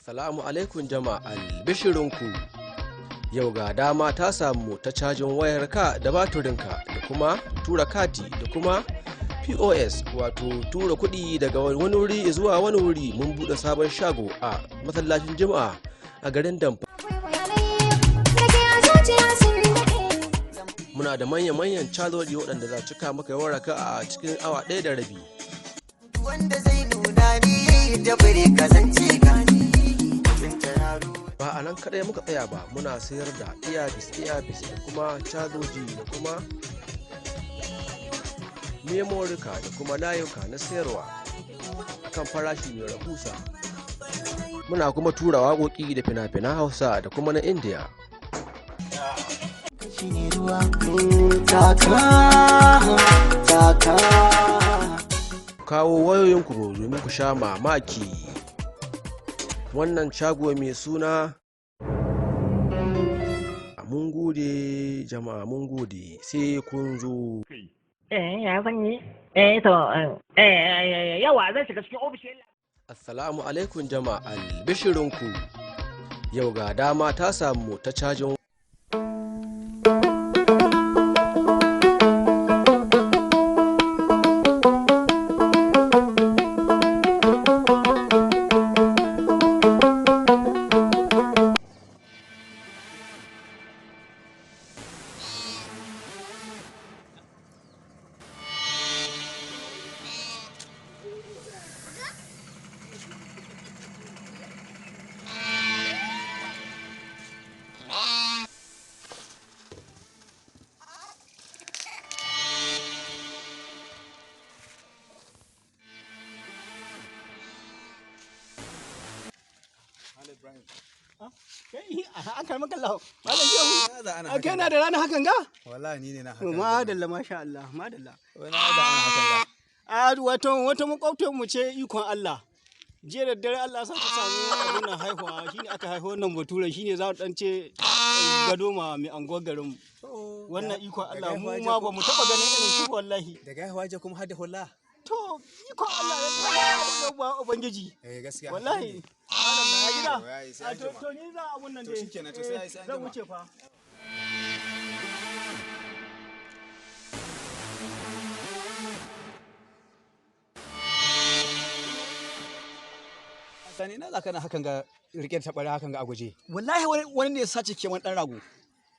Assalamu alaikum jama'a, albishirinku. Yau ga dama ta samu ta cajin wayarka da baturinka da kuma tura kati da kuma POS, wato tura kuɗi daga wani wuri zuwa wani wuri. Mun buɗe sabon shago a masallacin Juma'a a garin Damfa. Muna da manya-manyan cajoji waɗanda za cika maka yawan raka a cikin awa 1.5. Wanda zai nuna ni da bare kasance gani. Ba a nan kaɗai muka tsaya ba, muna sayar da earpiece, earpiece da kuma cajoji da kuma memorika da kuma layuka na sayarwa akan farashi mai rahusa. Muna kuma tura waƙoƙi da fina-finan Hausa da kuma na Indiya. Taka, taka. Kawo wayoyinku domin ku sha mamaki. Wannan shago mai suna. Mun gode jama'a, mun gode, sai kun zo. Eh, ya zan yi? Eh, to, eh, yawa zan shiga cikin ofishin. Assalamu alaikum jama'a, albishirinku. Yau ga dama ta samu ta cajin Kai, an karɓi kallahu. Malam Shehu. A kai na da rana hakan ga? Wallahi ni ne na haka. Madalla, masha Allah, madalla. Wani da ana hakan ga. A wato wata makwabtar mu ce, ikon Allah. Jiya da dare Allah sa ta samu abin nan haihuwa, shine aka haihu wannan baturen, shine za dan ce gado ma mai anguwar garin mu. Wannan ikon Allah, mu ma ba mu taba ganin irin shi wallahi. Daga haihuwa je kuma har da hulla. To, ikon Allah ya ba ubangiji. Eh, gaskiya. Wallahi. Malam na gida. Wallahi, sai A an to jima. To ni za abun nan To dai. shikenan, to sai an Zan jima. wuce fa. Sani, ina za ka na hakan ga rike da taɓarya hakan ga a guje? Wallahi wani ne ya sace kewan dan rago.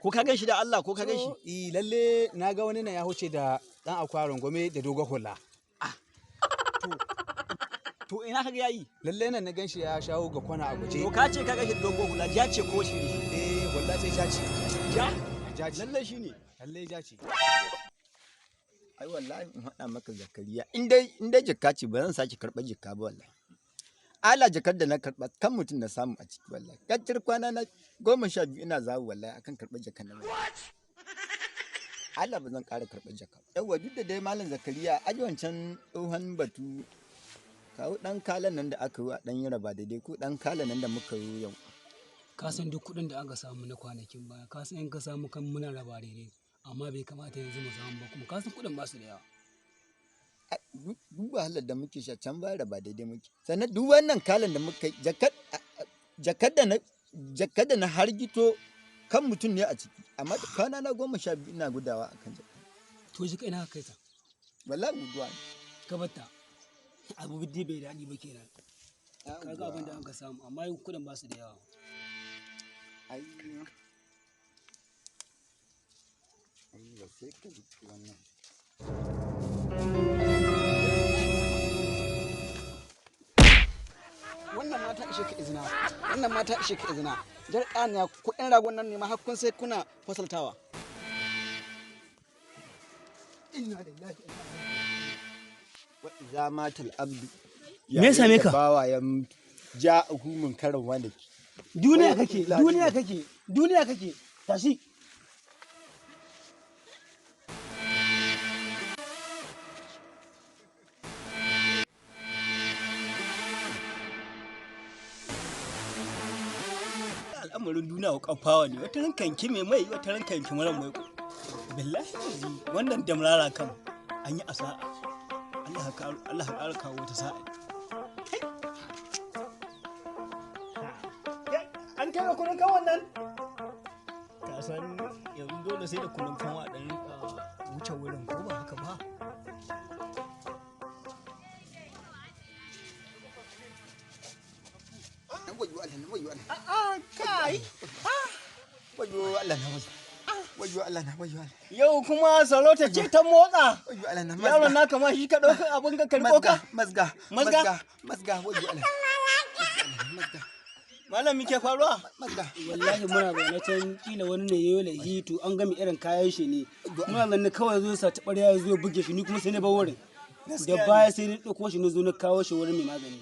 Ko ka gan shi da Allah, ko ka gan shi? Eh, lalle na ga wani nan ya huce da dan akwa rungome da dogon hula. To ina ka ga yayi? Lalle nan na gan shi ya shawo ga kwana a guje. To ka ce ka gan shi da dogon hula, ja ce ko shi ne? Eh, hula sai ja ce. Ja? Ja ce. Lalle shi ne. Lalle ja ce. Ai wallahi in haɗa maka Zakariya, in dai jikka ce, ba zan sake karɓar jikka ba wallahi. Ala jakar da na karɓa kan mutum na samu a ciki wallahi. Kacir kwana na 12 ina zawo wallahi akan karɓar jakar na. Allah ba zan ƙara karɓar jaka. Yawwa, duk da dai Malam Zakariya, aji wancan tsohon batu, kawo ɗan kalan nan da aka yi a ɗan yi raba daidai ko ɗan kalan nan da muka yi yau. Ka san duk kuɗin da aka samu na kwanakin baya, ka san in ka samu kan muna raba daidai, amma bai kamata yanzu mu samu ba, kuma ka san kuɗin ba su da yawa. Ai, duk wahalar da muke sha can baya raba daidai muke. Sannan duk wannan kalan da muka yi, jakar da na hargito kan mutum ne a ciki, amma kwana na 12 ina gudawa akan jakar. To shi kai na kai ta? Wallahi guduwa ne. Ka batta abu dai bai daɗi ba kenan. Ka ga abin da aka samu, amma kuɗin ba su da yawa. Ai, ai, ba sai ka riƙe wannan. Wannan mata ishe ka izina. Wannan mata ishe ka izina. Jar ɗaniya kuɗin ragon nan ne ma har kun sai kuna fasaltawa. Inna lillahi wa inna ilaihi. Wa iza matal abdu. Me ya same ka? Bawa ya mutu, ja'ahu munkaran wa nakir. Duniya kake, duniya kake, duniya kake. Tashi. Al'amarin duniya wa kafawa ne, wata ran kanki mai mai, wata ran kanki mara mai. Billahi lazi, wannan damrara kam an yi asa'a. Allah ka, Allah ka ƙara kawo wata sa'a. kai da kunun kan wannan. Ka san yanzu dole sai da kunun kanwa a ɗan wuce wurin, ko ba haka ba? Wayo Allah na, wayo Allah. A'a, kai. Wayo Allah na, wayo. Wayo Allah na, wayo Allah. Yau kuma sarauta ce ta motsa. Wayo Allah na. Yaron naka ma shi ka ɗauka abin ka karɓo ka. Mazga. Mazga? Mazga, wayo Allah. Mazga. Malam, me ke faruwa? Mazga. Wallahi muna zaune can, kila wani ne yayi laifi, to an gami irin kayan shi ne. Muna zanne kawai zo sa taɓarya ya zo ya buge shi, ni kuma sai na bar wurin. Da baya sai na ɗauko shi, na zo na kawo shi wurin mai magani.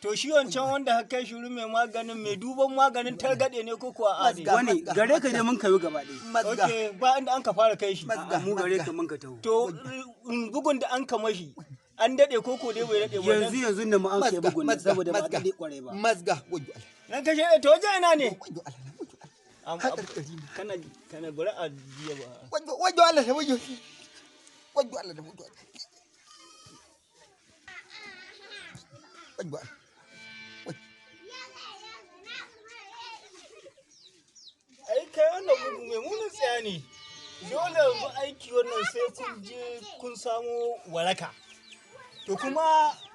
To shi wancan wanda ka kai shi wurin mai maganin, mai duban maganin targaɗe ne ko kuwa a ne? Wani gare ka dai mun kayo gaba ɗaya. Mazga. Ok, ba inda an ka fara kai shi. Mazga. Mu gare ka mun ka taho. To bugun da an kama shi an daɗe ko ko dai bai daɗe ba? Yanzu yanzu nan mu an kai bugun nan saboda ba a daɗe ƙwarai ba. Mazga, wayo Allah. Nan kashe to wajen ina ne? Wayo Allah na, wayo Allah. Haƙarƙari na. Kana bari a biya ba. Wayo, wayo Allah na, wayo. Wayo Allah na, wayo Allah. Wayo Allah. Ai kai wannan bugu mai munin tsaya ne. Dole yanzu aiki wannan sai kun je kun samo waraka. To kuma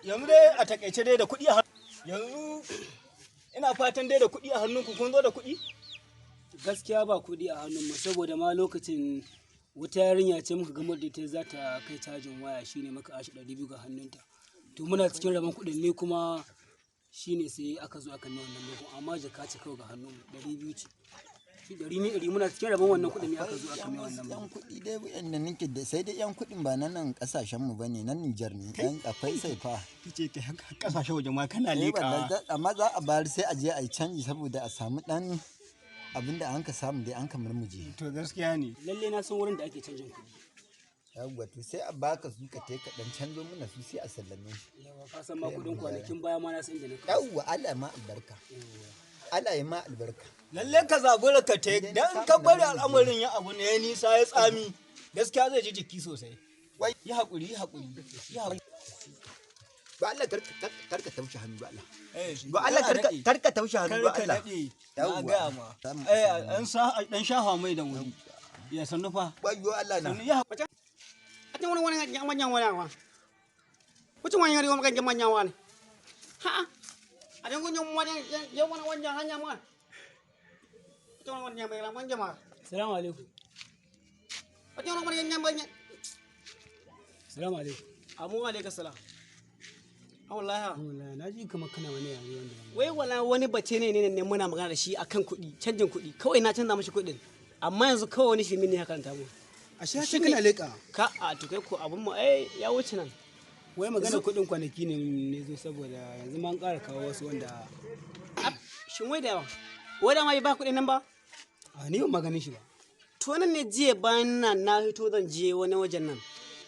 yanzu dai a takaice dai da kuɗi a hannu. Yanzu ina fatan dai da kuɗi a hannunku, kun zo da kuɗi? Gaskiya ba kuɗi a hannunmu, saboda ma lokacin wata yarinya ce muka gamar da ita za ta kai cajin waya, shine muka ashi 200 ga hannunta. To muna cikin rabon kuɗin ne kuma shine sai aka zo aka nuna wannan bugun, amma jaka ce kawai ga hannunmu, 200 ce. Shi ɗari ne ɗari, muna cikin rabon wannan kuɗin ne aka zo aka nuna wannan Yan bugun. kuɗi dai waɗanda nake da sai dai yan kuɗin ba na nan ƙasashen mu bane, na Nijar ne. Yan akwai saifa. Kace kai kasashe waje ma kana Eh, wallahi amma za a bayar sai a je a yi canji saboda a samu ɗan abin da an ka samu dai an ka murmuje. To gaskiya ne. Lalle na san wurin da ake canjin kuɗi. Yawwa, to sai a baka su ka tai ka ɗan canzo mana su sai a sallame shi. Yawa, ka san ma kuɗin kwanakin baya ma na san inda na kawo. Yawwa, Allah ma albarka. Allah ya ma albarka. Lalle ka zabura ka te Idan dan na ka samu bari na murmuje. al'amarin ya abu ne ya nisa ya tsami. Gaskiya zai ji jiki sosai. Wai. Yi haƙuri, yi haƙuri. Yi haƙuri. Ba Allah, karka taushe hannu ba Allah. Eh, Ba Allah, kar a karka daɗe. karka taushe hannu ba Kar ka Allah. daɗe. Na Yawwa. gaya ma. Samu Eh, a an sa dan shafa mai da wuri. Ya sannu fa. Wayyo Allah na. Sannu ya haƙuri. Ati wani wani manyan wani wa. Wucin wani yari wani manyan wani. Ha. A dan gungun wani ya wani wani hanya ma. Ati wani wani mai wani ma. Salamu alaikum. Ati wani wani yan wani. Salamu alaikum. Amu alaikum salam. Wallahi. Wallahi na ji kamar kana wani yare wanda ban. Wai wala wani bace ne ne ne muna magana da shi akan kuɗi, canjin kuɗi. Kawai na canza mashi kuɗin. Amma yanzu kawai wani shirme ne ya karanta mu. Ashe shi kana leƙa. Ka a to kai ko abun mu ai ya wuce nan. Wai magana kuɗin kwanaki ne ne zo saboda yanzu ma an ƙara kawo wasu wanda Shin wai da yawa. Wai da ma bai ba kuɗin nan ba? A ni ban maganin shi ba. To nan ne jiya bayan nan na hito zan je wani wajen nan,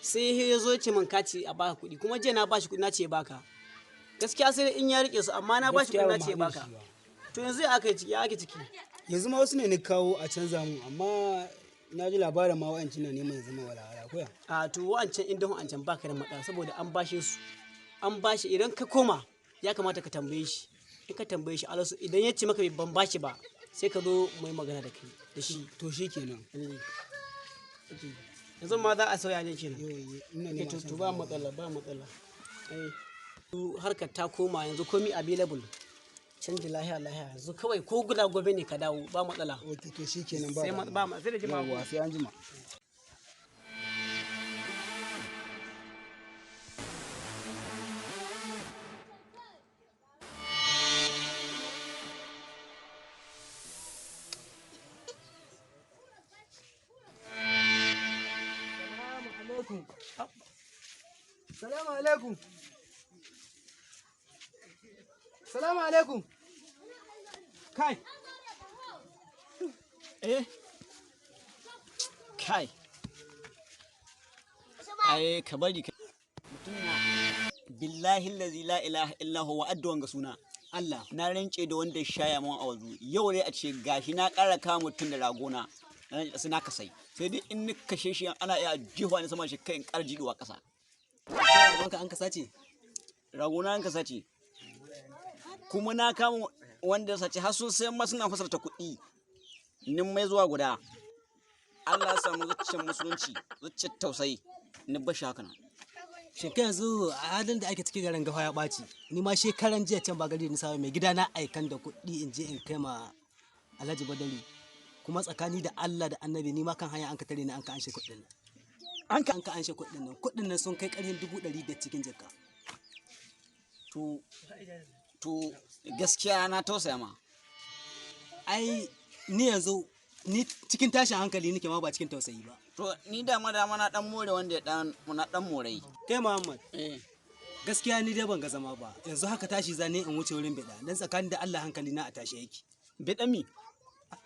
sai ya zo ce min kaci a baka kuɗi, kuma jiya na bashi kuɗi na ce ya baka. Gaskiya sai dai in ya rike su, amma na bashi Gaskiya kuɗi ban na ce ya maganin baka. shi ba. To yanzu ya aka ciki, ya ake ciki? Yanzu ma wasu ne ni kawo a canza mu, amma na ji labarin ma wa'ancin na neman ya zama wala wala koya. A to wa'ancan inda wa'ancan baka da matsala saboda an bashe su, an bashi. Idan ka koma ya kamata ka tambaye shi. In ka tambaye shi alasu, idan ya ce maka bai ban bashi ba, sai ka zo mu yi magana da kai da shi. To shi kenan. Yanzu ma za a sauya ne kenan? Ina Eh, neman to a to canza ba mu. matsala, ba matsala. Eh, harkar ta koma yanzu komi available, canji lahiya lahiya. Yanzu kawai ko guda gobe ne ka dawo, ba matsala. Ok, to shi kenan, ba sai ma damuwa. ba ma sai da jima'a. Yawwa, sai an jima. Salamu alaikum. Salamu alaikum. Kai. Eh. Kai. Ai ka bari ka. Mutumina, billahi allazi la ilaha illa huwa adda wanga suna. Allah. Na rance da wanda ya shaya mun a wazu. Yau dai a ce gashi na ƙara kama mutum da ragona. Na rance sai na kasai. Sai dai in ni kashe shi ana iya jihuwa ni sama shi kai in ƙara jiɗuwa ƙasa. Ragonka an ka sace? Ragona an kasa ce. Kuma na kama Wanda ya sace har sun sai ma suna fasarta kuɗi. Nin mai zuwa guda. Allah ya samu zuciyar musulunci, zuciyar tausayi. Ni bashi haka nan. Shin kai yanzu a halin da ake ciki garin gafa ya ɓaci. Ni ma shekaran jiya can ba gari ni samu mai gida na aikan da kuɗi in je in kai ma Alhaji Badaru. Kuma tsakani da Allah da Annabi ni ma kan hanya an ka tare ni an ka anshe kuɗin nan. An ka anshe kuɗin nan. Kuɗin nan sun kai ƙarfin 500,000 cikin jaka. To gaskiya na tausaya ma. Ai ni yanzu ni cikin tashin hankali nake ma ba cikin tausayi ba. To ni dama dama na dan more wanda ya dan na dan morai. Kai Muhammad. Eh. Gaskiya ni dai ban ga zama ba. Yanzu haka tashi zane in wuce wurin bida. Dan tsakanin da Allah hankali na a tashi yake. Bida mi?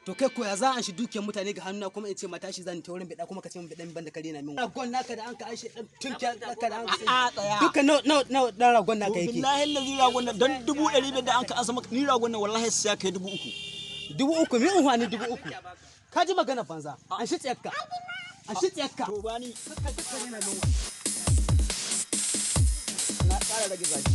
To kai koya za a shi dukiyar mutane ga hannuna kuma in ce ma tashi zan ta wurin bida kuma ka ce min bidan ban da kare na min. Ragon naka da an ka ashe dan tunkiya naka da an ka. A'a tsaya. Duka nawa nawa nawa dan ragon naka yake. Billahi allazi ragon nan dan 500,000 da an ka ansa maka ni ragon nan wallahi sai ya kai 3,000. 3,000 mi unhwani 3,000. Ka ji magana banza. An shi tsiyarka. An shi tsiyarka. To bani. Na ƙara rage zafi.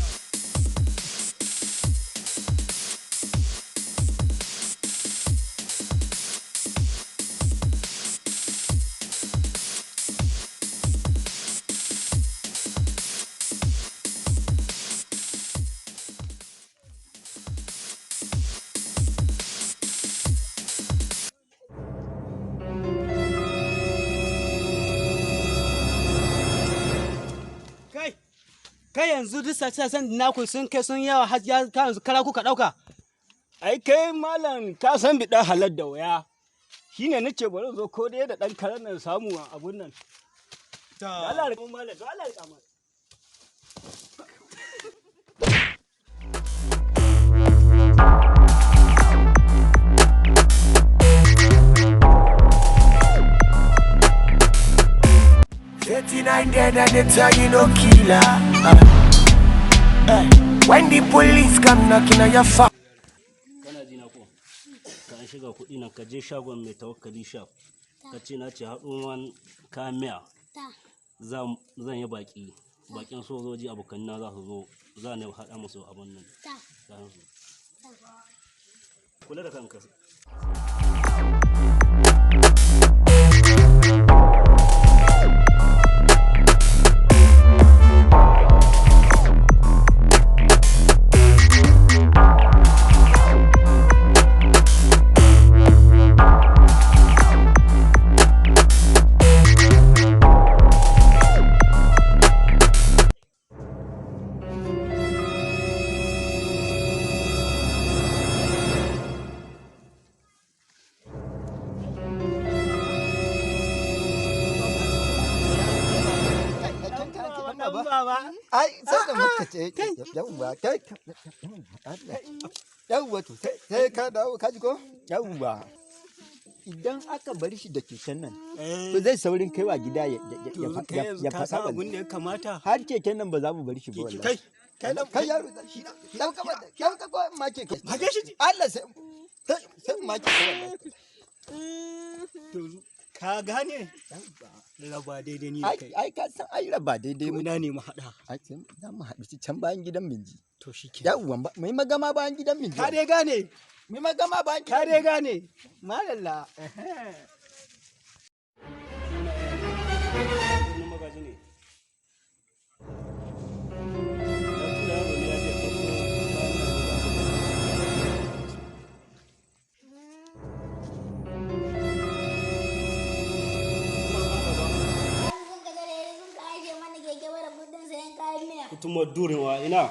Kai kai yanzu duk sace-sacen naku sun kai sun yawa har ya ka yanzu kara kuka dauka. Ai kai malam ka san biɗa halar da waya. Shine nace bari zo ko dai da ɗan karen nan samu a abun nan. Da Allah ya malam, da Allah ya malam. 39 dead and they tell you no killer. When the police come knocking on your phone. Kana ji na ko? Ka an shiga kuɗi nan ka je shagon mai tawakkali shop. Ka ce na ce haɗo man kayan miya. Zan yi baƙi. Baƙin sojoji abokan na za su zo. Za ni haɗa musu abun nan. Kayan su. Kula da kanka. Ai sai da muka ce yawwa kai, yawwa, to sai ka dawo ka ji ko? Yawwa, idan aka bar shi da keken nan to zai saurin kaiwa gida ya To kai yanzu ya ka san faɗa abun da ya kamata. Har keken nan ba za mu bar shi ba wallahi. Kai kai kai yaro, dauka ba, dauka ko ma keke. Make shi. Allah, sai sai ma keke wallahi. To ka gane? Raba daidai ni da Ai kai. ai ka san ai raba daidai To mu. ina ne mu haɗa? Ai sai za mu haɗu can bayan gidan minji. To shikenan. Yawwa, mu yi magama bayan gidan minji. Ka dai gane? Mu yi magama bayan Ka gidan. dai gane? Madalla. Wani magaji ne. Na tura yaro ne ya je karɓo kayan miya ne za a buga. Sun ka dare sun ka aje mana keke mara kudin sayan kayan miya. Kutumar durewa ina.